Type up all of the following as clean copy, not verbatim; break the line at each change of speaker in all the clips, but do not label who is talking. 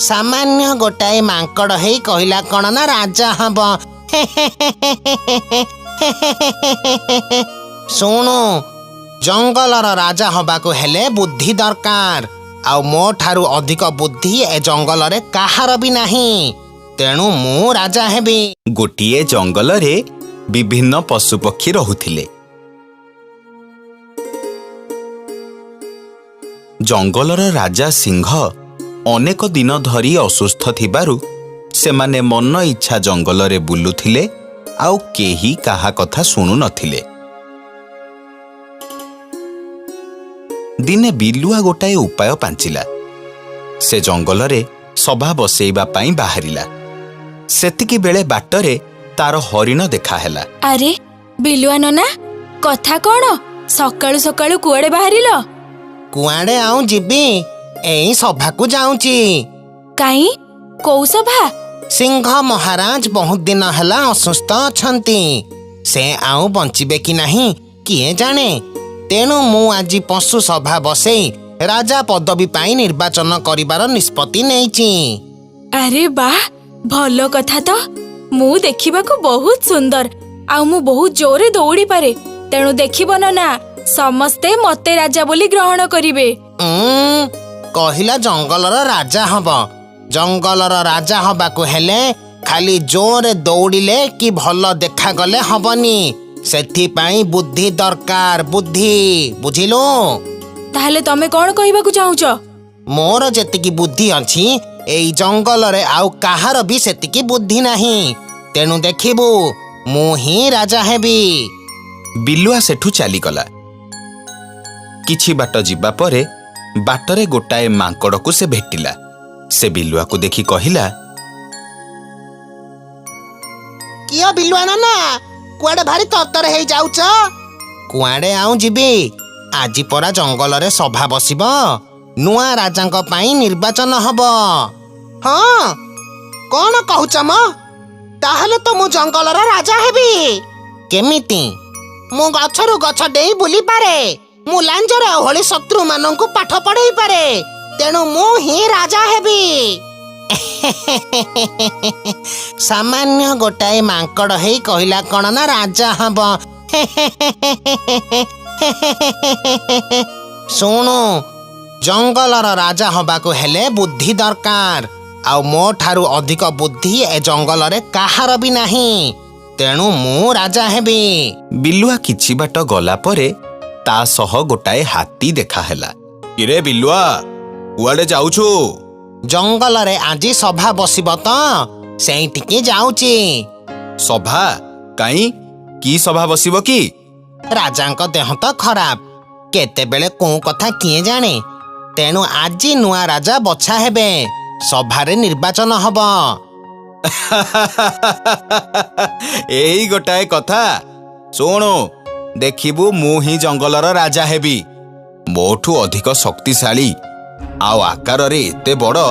ସାମାନ୍ୟ ଗୋଟାଏ ମାଙ୍କଡ଼ ହେଇ କହିଲା କଣ ନା ରାଜା ହବ। ଶୁଣୁ, ଜଙ୍ଗଲର ରାଜା ହବାକୁ ହେଲେ ବୁଦ୍ଧି ଦରକାର, ଆଉ ମୋ ଠାରୁ ଅଧିକ ବୁଦ୍ଧି ଏ ଜଙ୍ଗଲରେ କାହାର ବି ନାହିଁ। ତେଣୁ ମୁଁ ରାଜା ହେବି।
ଗୋଟିଏ ଜଙ୍ଗଲରେ ବିଭିନ୍ନ ପଶୁପକ୍ଷୀ ରହୁଥିଲେ। ଜଙ୍ଗଲର ରାଜା ସିଂହ ଅନେକ ଦିନ ଧରି ଅସୁସ୍ଥ ଥିବାରୁ ସେମାନେ ମନ ଇଚ୍ଛା ଜଙ୍ଗଲରେ ବୁଲୁଥିଲେ, ଆଉ କେହି କାହା କଥା ଶୁଣୁ ନଥିଲେ। ଦିନେ ବିଲୁଆ ଗୋଟାଏ ଉପାୟ ପାଞ୍ଚିଲା। ସେ ଜଙ୍ଗଲରେ ସଭା ବସେଇବା ପାଇଁ ବାହାରିଲା। ସେତିକି ବେଳେ ବାଟରେ ତାର ହରିଣ ଦେଖାହେଲା।
ଆରେ ବିଲୁଆ ନନା, କଥା କଣ? ସକାଳୁ ସକାଳୁ କୁଆଡେ ବାହାରିଲ?
କୁଆଡେ ଆଉ ଯିବି, ଏଇ ସଭାକୁ ଯାଉଛି।
କାଇଁ, କୋଉ ସଭା?
ସିଂହ ମହାରାଜ ବହୁତ ଦିନ ହେଲା ଅସୁସ୍ଥ ଅଛନ୍ତି। ସେ ଆଉ ବଞ୍ଚିବେ କି ନାହିଁ କିଏ ଜାଣେ। ତେଣୁ ମୁଁ ଆଜି ପଶୁ ସଭା ବସେଇ ରାଜା ପଦବୀ ପାଇଁ ନିର୍ବାଚନ କରିବାର ନିଷ୍ପତ୍ତି ନେଇଛି।
ଆରେ ବାଃ, ଭଲ କଥା ତ। ମୁଁ ଦେଖିବାକୁ ବହୁତ ସୁନ୍ଦର, ଆଉ ମୁଁ ବହୁତ ଜୋରେ ଦୌଡ଼ି ପାରେ। ତେଣୁ ଦେଖିବ ନନା, ସମସ୍ତେ ମତେ ରାଜା ବୋଲି ଗ୍ରହଣ କରିବେ।
ଉଁ, କହିଲା ଜଙ୍ଗଲର ରାଜା ହବ। ଜଙ୍ଗଲର ରାଜା ହବାକୁ ହେଲେ ଖାଲି ଜୋରେ ଦୌଡ଼ିଲେ କି ଭଲ ଦେଖାଗଲେ ହବନି, ସେଥିପାଇଁ ବୁଦ୍ଧି ଦରକାର, ବୁଦ୍ଧି। ବୁଝିଲୁ?
ତାହେଲେ ତମେ କଣ କହିବାକୁ ଚାହୁଁଛ?
ମୋର ଯେତିକି ବୁଦ୍ଧି ଅଛି, ଏଇ ଜଙ୍ଗଲରେ ଆଉ କାହାର ବି ସେତିକି ବୁଦ୍ଧି ନାହିଁ। ତେଣୁ ଦେଖିବୁ, ମୁଁ ହିଁ ରାଜା ହେବି।
ବିଲୁଆ ସେଠୁ ଚାଲିଗଲା। କିଛି ବାଟ ଯିବା ପରେ ବାଟରେ ଗୋଟାଏ ମାଙ୍କଡ଼କୁ ସେ ଭେଟିଲା। ସେ ବିଲୁଆକୁ ଦେଖି କହିଲା,
କିଅ ବିଲୁଆ ନନା, କୁଆଡେ ଭାରି ତରତର ହେଇଯାଉଛ? କୁଆଡେ ଆଉ ଯିବି, ଆଜି ପରା ଜଙ୍ଗଲରେ ସଭା ବସିବ, ନୂଆ ରାଜାଙ୍କ ପାଇଁ ନିର୍ବାଚନ ହବ। ହଁ, କଣ କହୁଛ ମ? ତାହେଲେ ତ ମୁଁ ଜଙ୍ଗଲର ରାଜା ହେବି। କେମିତି? ମୁଁ ଗଛରୁ ଗଛ ଡେଇଁ ବୁଲିପାରେ, ମୁଁ ଲାଞ୍ଜରେ ଓହଳି ଶତ୍ରୁମାନଙ୍କୁ ପାଠ ପଢେଇ ପାରେ, ତେଣୁ ମୁଁ ହିଁ ରାଜା ହେବି। ସାମାନ୍ୟ ଗୋଟାଏ ମାଙ୍କଡ଼ ହେଇ କହିଲା କଣ ନା ରାଜା ହବ। ଶୁଣୁ, ଜଙ୍ଗଲର ରାଜା ହବାକୁ ହେଲେ ବୁଦ୍ଧି ଦରକାର, ଆଉ ମୋ ଠାରୁ ଅଧିକ ବୁଦ୍ଧି ଏ ଜଙ୍ଗଲରେ କାହାର ବି ନାହିଁ। ତେଣୁ ମୁଁ ରାଜା ହେବି।
ବିଲୁଆ କିଛି ବାଟ ଗଲା ପରେ ତା ସହ ଗୋଟାଏ ହାତୀ ଦେଖାହେଲା। କିରେ ବିଲୁଆ, କୁଆଡେ ଯାଉଛୁ?
ଜଙ୍ଗଲରେ ଆଜି ସଭା ବସିବ ତ, ସେଇଠିକି ଯାଉଛି।
ସଭା? କାଇଁ, କି ସଭା ବସିବ କି?
ରାଜାଙ୍କ ଦେହ ତ ଖରାପ, କେତେବେଳେ କୋଉ କଥା କିଏ ଜାଣେ। ତେଣୁ ଆଜି ନୂଆ ରାଜା ବଛା ହେବେ, ସଭାରେ ନିର୍ବାଚନ ହବ।
ଏଇ ଗୋଟାଏ କଥା। ଶୁଣୁ, ଦେଖିବୁ, ମୁଁ ହିଁ ଜଙ୍ଗଲର ରାଜା ହେବି। ମୋଠୁ ଅଧିକ ଶକ୍ତିଶାଳୀ ଆଉ ଆକାରରେ ଏତେ ବଡ଼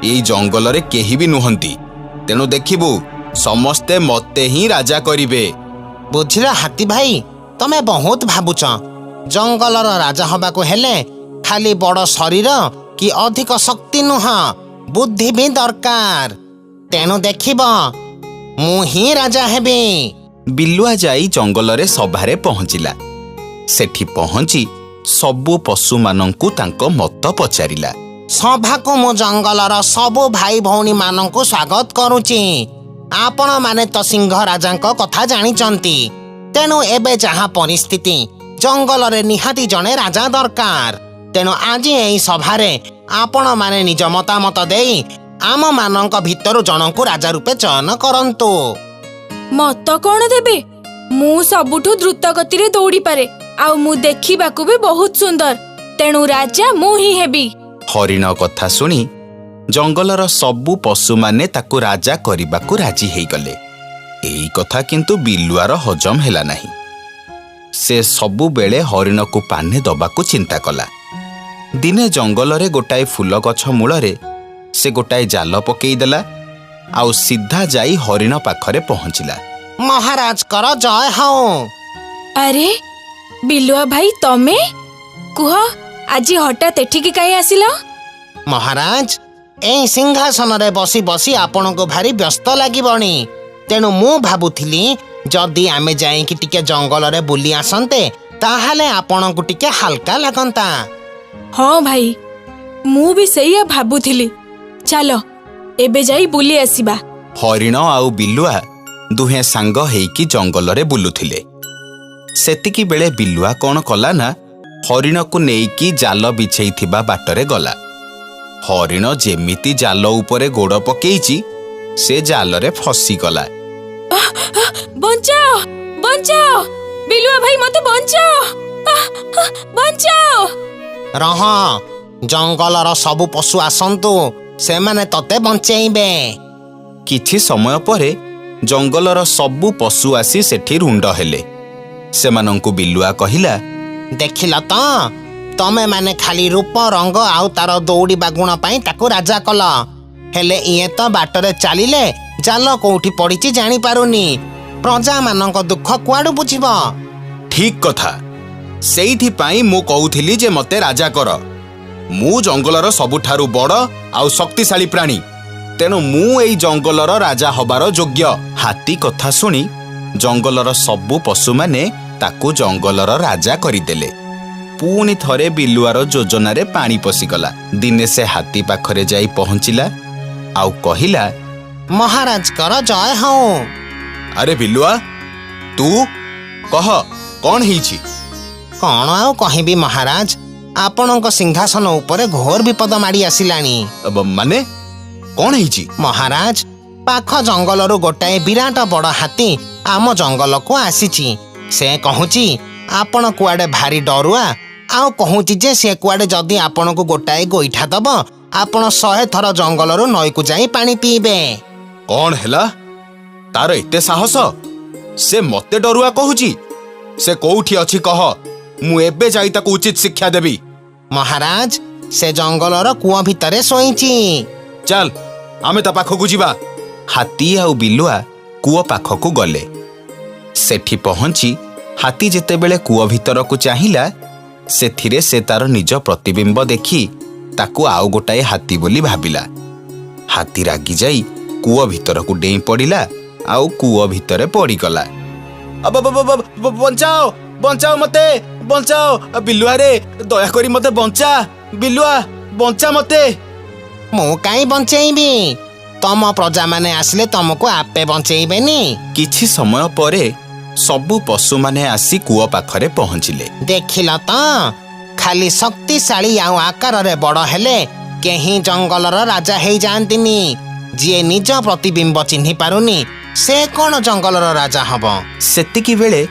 ଏଇ ଜଙ୍ଗଲରେ କେହି ବି ନୁହନ୍ତି। ତେଣୁ ଦେଖିବୁ, ସମସ୍ତେ ମତେ ହିଁ ରାଜା କରିବେ।
ବୁଝିଲ ହାତୀ ଭାଇ, ତମେ ବହୁତ ଭାବୁଛ। ଜଙ୍ଗଲର ରାଜା ହବାକୁ ହେଲେ ଖାଲି ବଡ଼ ଶରୀର କି ଅଧିକ ଶକ୍ତି ନୁହଁ, ବୁଦ୍ଧି ବି ଦରକାର। ତେଣୁ ଦେଖିବ, ମୁଁ ହିଁ ରାଜା ହେବି।
ବିଲୁଆ ଯାଇ ଜଙ୍ଗଲରେ ସଭାରେ ପହଞ୍ଚିଲା। ସେଠି ପହଞ୍ଚି ସବୁ ପଶୁମାନଙ୍କୁ ତାଙ୍କ ମତ ପଚାରିଲା।
ସଭାକୁ ମୁଁ ଜଙ୍ଗଲର ସବୁ ଭାଇ ଭଉଣୀମାନଙ୍କୁ ସ୍ୱାଗତ କରୁଛି। ଆପଣମାନେ ତ ସିଂହ ରାଜାଙ୍କ କଥା ଜାଣିଛନ୍ତି। ତେଣୁ ଏବେ ଯାହା ପରିସ୍ଥିତି, ଜଙ୍ଗଲରେ ନିହାତି ଜଣେ ରାଜା ଦରକାର। ତେଣୁ ଆଜି ଏହି ସଭାରେ ଆପଣମାନେ ନିଜ ମତାମତ ଦେଇ ଆମମାନଙ୍କ ଭିତରୁ ଜଣଙ୍କୁ ରାଜା ରୂପେ ଚୟନ କରନ୍ତୁ।
ମତ କଣ ଦେବେ? ମୁଁ ସବୁଠୁ ଦ୍ରୁତ ଗତିରେ ଦୌଡ଼ିପାରେ, ଆଉ ମୁଁ ଦେଖିବାକୁ ବି ବହୁତ ସୁନ୍ଦର। ତେଣୁ ରାଜା ମୁଁ ହିଁ ହେବି।
ହରିଣ କଥା ଶୁଣି ଜଙ୍ଗଲର ସବୁ ପଶୁମାନେ ତାକୁ ରାଜା କରିବାକୁ ରାଜି ହେଇଗଲେ। ଏଇ କଥା କିନ୍ତୁ ବିଲୁଆର ହଜମ ହେଲା ନାହିଁ। ସେ ସବୁବେଳେ ହରିଣକୁ ପାନେ ଦବାକୁ ଚିନ୍ତା କଲା। ଦିନେ ଜଙ୍ଗଲରେ ଗୋଟାଏ ଫୁଲ ଗଛ ମୂଳରେ ସେ ଗୋଟାଏ ଜାଲ ପକେଇଦେଲା, ଆଉ ସିଧା ଯାଇ ହରିଣ ପାଖରେ ପହଞ୍ଚିଲା।
ମହାରାଜଙ୍କର ଜୟ ହଉ।
ଆରେ ବିଲୁଆ ଭାଇ, ତମେ କୁହ, ଆଜି ହଠାତ୍ ଏଠିକି କାହିଁ ଆସିଲ?
ମହାରାଜ, ଏଇ ସିଂହାସନରେ ବସି ବସି ଆପଣଙ୍କୁ ଭାରି ବ୍ୟସ୍ତ ଲାଗିବଣି। ତେଣୁ ମୁଁ ଭାବୁଥିଲି, ଯଦି ଆମେ ଯାଇକି ଟିକେ ଜଙ୍ଗଲରେ ବୁଲି ଆସନ୍ତେ, ତାହେଲେ ଆପଣଙ୍କୁ ଟିକେ ହାଲକା ଲାଗନ୍ତା।
ହଁ ଭାଇ, ମୁଁ ବି ସେଇଆ ଭାବୁଥିଲି। ଚାଲ, ଏବେ ଯାଇ ବୁଲି ଆସିବା।
ହରିଣ ଆଉ ବିଲୁଆ ଦୁହେଁ ସାଙ୍ଗ ହେଇକି ଜଙ୍ଗଲରେ ବୁଲୁଥିଲେ। ସେତିକି ବେଳେ ବିଲୁଆ କ'ଣ କଲା ନା, ହରିଣକୁ ନେଇକି ଜାଲ ବିଛେଇଥିବା ବାଟରେ ଗଲା। ହରିଣ ଯେମିତି ଜାଲ ଉପରେ ଗୋଡ଼ ପକେଇଛି, ସେ ଜାଲରେ ଫସିଗଲା।
ବଞ୍ଚାଅ, ବଞ୍ଚାଅ! ବିଲୁଆ ଭାଇ, ମତେ ବଞ୍ଚାଅ! ଆଃ, ଆଃ, ବଞ୍ଚାଅ!
ରହ, ଜଙ୍ଗଲର ସବୁ ପଶୁ ଆସନ୍ତୁ, ସେମାନେ ତତେ ବଞ୍ଚେଇବେ।
କିଛି ସମୟ ପରେ ଜଙ୍ଗଲର ସବୁ ପଶୁ ଆସି ସେଠି ରୁଣ୍ଡ ହେଲେ। ସେମାନଙ୍କୁ ବିଲୁଆ କହିଲା,
ଦେଖିଲ ତ, ତମେ ମାନେ ଖାଲି ରୂପ ରଙ୍ଗ ଆଉ ତାର ଦୌଡ଼ିବା ଗୁଣ ପାଇଁ ତାକୁ ରାଜା କଲ। ହେଲେ ଇଏ ତ ବାଟରେ ଚାଲିଲେ ଜାଲ କୋଉଠି ପଡ଼ିଛି ଜାଣିପାରୁନି। ପ୍ରଜାମାନଙ୍କ ଦୁଃଖ କୁଆଡୁ ବୁଝିବ?
ଠିକ୍ କଥା। ସେଇଥିପାଇଁ ମୁଁ କହୁଥିଲି ଯେ ମତେ ରାଜା କର। ମୁଁ ଜଙ୍ଗଲର ସବୁଠାରୁ ବଡ଼ ଆଉ ଶକ୍ତିଶାଳୀ ପ୍ରାଣୀ, ତେଣୁ ମୁଁ ଏଇ ଜଙ୍ଗଲର ରାଜା ହବାର ଯୋଗ୍ୟ। ହାତୀ କଥା ଶୁଣି ଜଙ୍ଗଲର ସବୁ ପଶୁମାନେ ତାକୁ ଜଙ୍ଗଲର ରାଜା କରିଦେଲେ। ପୁଣି ଥରେ ବିଲୁଆର ଯୋଜନାରେ ପାଣି ପଶିଗଲା। ଦିନେ ସେ ହାତୀ ପାଖରେ ଯାଇ ପହଞ୍ଚିଲା ଆଉ କହିଲା,
ମହାରାଜଙ୍କର ଜୟ ହଉ।
ଆରେ ବିଲୁଆ, ତୁ କହ, କ'ଣ ହେଇଛି?
କ'ଣ ଆଉ କହିବି ମହାରାଜ, ଆପଣଙ୍କ ସିଂହାସନ ଉପରେ ଘୋର ବିପଦ ମାଡ଼ି ଆସିଲାଣି।
ମାନେ କ'ଣ ହେଇଛି?
ମହାରାଜ, ପାଖ ଜଙ୍ଗଲରୁ ଗୋଟାଏ ବିରାଟ ବଡ଼ ହାତୀ ଆମ ଜଙ୍ଗଲକୁ ଆସିଛି। ସେ କହୁଛି ଆପଣ କୁଆଡ଼େ ଭାରି ଡରୁଆ, ଆଉ କହୁଛି ଯେ ସେ କୁଆଡ଼େ ଯଦି ଆପଣଙ୍କୁ ଗୋଟାଏ ଗୋଇଠା ଦବ, ଆପଣ 100 ଥର ଜଙ୍ଗଲରୁ ନଈକୁ ଯାଇ ପାଣି ପିଇବେ।
କ'ଣ ହେଲା? ତାର ଏତେ ସାହସ, ସେ ମତେ ଡରୁଆ କହୁଛି? ସେ କୋଉଠି ଅଛି କହ, ମୁଁ ଏବେ ଯାଇ ତାକୁ ଉଚିତ ଶିକ୍ଷା ଦେବି।
ମହାରାଜ, ସେ ଜଙ୍ଗଲର କୂଅ ଭିତରେ ଶୋଇଛି।
ଚାଲ, ଆମେ ତା ପାଖକୁ ଯିବା। ହାତୀ ଆଉ ବିଲୁଆ କୂଅ ପାଖକୁ ଗଲେ। ସେଠି ପହଞ୍ଚି ହାତୀ ଯେତେବେଳେ କୂଅ ଭିତରକୁ ଚାହିଁଲା, ସେଥିରେ ସେ ତାର ନିଜ ପ୍ରତିବିମ୍ବ ଦେଖି ତାକୁ ଆଉ ଗୋଟାଏ ହାତୀ ବୋଲି ଭାବିଲା। ହାତୀ ରାଗିଯାଇ କୂଅ ଭିତରକୁ ଡେଇଁ ପଡ଼ିଲା ଆଉ କୂଅ ଭିତରେ ପଡ଼ିଗଲା। ବଞ୍ଚାଅ, ବଞ୍ଚାଅ, ମତେ ବଞ୍ଚାଅ! ବିଲୁଆରେ, ଦୟାକରି ମତେ ବଞ୍ଚା! ବିଲୁଆ, ବଞ୍ଚା ମତେ!
ମୁଁ କାଇଁ ବଞ୍ଚେଇବି? ତମ ପ୍ରଜାମାନେ ଆସିଲେ ତମକୁ ଆପେ ବଞ୍ଚେଇବେନି?
କିଛି ସମୟ ପରେ ସବୁ ପଶୁମାନେ ଆସି କୂଅ ପାଖରେ ପହଞ୍ଚିଲେ।
ଦେଖିଲ ତ, ଖାଲି ଶକ୍ତିଶାଳୀ ଆଉ ଆକାରରେ ବଡ଼ ହେଲେ କେହି ଜଙ୍ଗଲର ରାଜା ହେଇଯାଆନ୍ତିନି। ଯିଏ ନିଜ ପ୍ରତିବିମ୍ବ ଚିହ୍ନି ପାରୁନି, ସେ କ'ଣ ଜଙ୍ଗଲର ରାଜା ହବ?
ସେତିକି ବେଳେ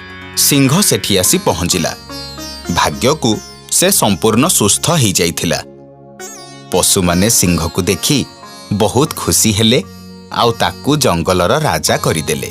ସିଂହ ସେଠି ଆସି ପହଞ୍ଚିଲା। ଭାଗ୍ୟକୁ ସେ ସମ୍ପୂର୍ଣ୍ଣ ସୁସ୍ଥ ହେଇଯାଇଥିଲା। ପଶୁମାନେ ସିଂହକୁ ଦେଖି ବହୁତ ଖୁସି ହେଲେ ଆଉ ତାକୁ ଜଙ୍ଗଲର ରାଜା କରିଦେଲେ।